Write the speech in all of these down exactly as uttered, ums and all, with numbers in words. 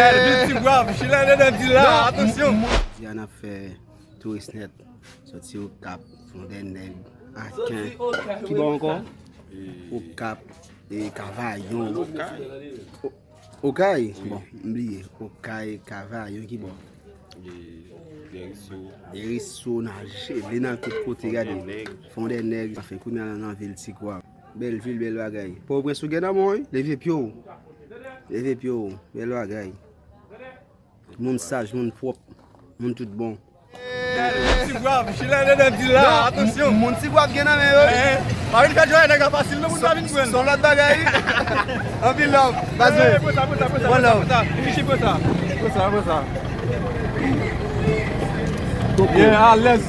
Elvin Tigwav, chile andedan di la, atansyon. Jodi a n ap fè Touris Nèt, soti Okap, Fondènèg, Aken. Ki bò ankò? Okap, e Kavayon. Okay? Bon, m bliye. Okay, Kavayon, ki bò? Deriso, n al chile, n al tout kote, gade. Fondènèg. Fondènèg. Sa fè kounye a nan vil Tigwav. Bèl vil, bèl bagay. Pòtoprens ou gen nan men w, wi. Leve pye w. Leve pye w. Bèl bagay. Moun saj, moun pwòp, moun tout bon. Tigwav, chile andedan di la, atansyon. Moun Tigwav gen nan men yo. Pa vin fè jwèt nèg la fasil non, moun pa vin pran. Son lòt bagay, wi. Anpil love, baz mwen. Pran sa, pran sa, pran sa, pran sa, pran sa. Chichi, pran sa. Pran sa, pran sa. Yeah, alèz.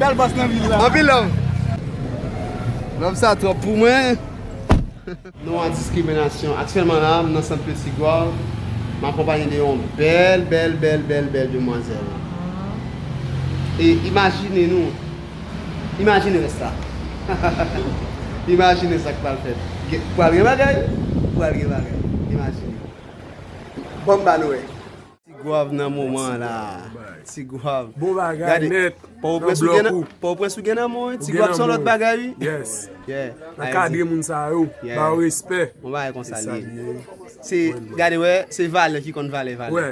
Bèl bòs nan vil la. Anpil love. Love sa twòp pou mwen. Non a diskriminasyon. Aktyèlman la, m nan sant Petit Goâve. M akonpaye de yon bèl, bèl, bèl, bèl, bèl demwazèl. E imajine nou, imajine rès la. Imajine sa k pral fèt. Gen, pral gen bagay, pral gen bagay. Imajine. Bon, ba nou wè. Ti Gwav nan moman la. Ti Gwav. Bon bagay nèt. Pòtoprens ou gen nan, Pòtoprens ou gen nan men w, wi. Ti Gwav se yon lòt bagay, wi. Yes. Yeah. Nan kadre moun sa yo, ba yo respè. Yon bagay konsa li ye. Se, gade wè, se valè ki konn valè, valè. Wè.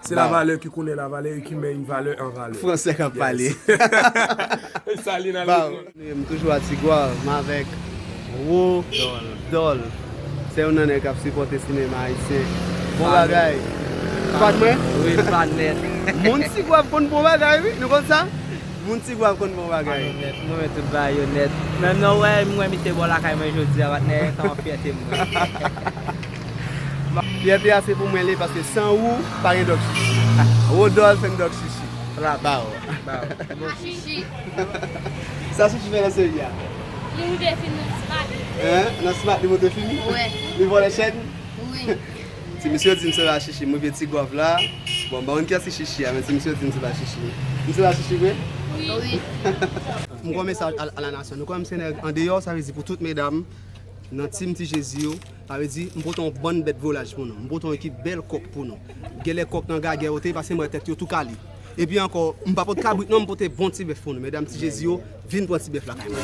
Se la valè ki konnen la valè e ki mèt valè an valè. Fransè k ap pale. Sa li nan lemonn. M toujou a Ti Gwav, m avèk Rodolphe. Se youn nan nèg k ap sipòte sinema ayisyen. Bon bagay. Fan mwen? Wi, fan nèt. Moun Ti Gwav konn bon bagay, wi. Nou konn sa? Moun Ti Gwav konn bon bagay. Fan nèt. Mwen, mwen tout bagay yo nèt. Menm nan wè, mwen mete bò lakay mwen jodi a, patnè, sa yon fyète mwen. Fyète a se pou mwen li, paske san ou, pa gen dòk chichi. Rodolphe and dòk chichi. Bravo. Bravo. Sa Chichi fè nan seri a? Li rive fin nan Smart. Hein? Nan Smart li monte fim? Wi. Li vòlè chèn? Wi. Ti misye di m se pa Chichi, m rive Ti Gwav la. Bon, m pa konn kiyès ki Chichi a, men ti misye di m se pa Chichi. M se pa Chichi vre? Wi. M gon mesaj a, a la nasyon. Nou kwè m se nèg andeyò, sa vle di pou tout medam nan Team Ti Jezi yo. Sa vle di, m pote yon bann bèt volaj pou nou. M pote yon ekip bèl kòk pou nou. Genlè kòk nan gagè yo te pase m wè tèt yo tou kale. Epi ankò, m pa pote kabrit non, m pote bon ti bèf pou nou. Medam Ti Jezi yo, vin pran ti bèf lakay mwen.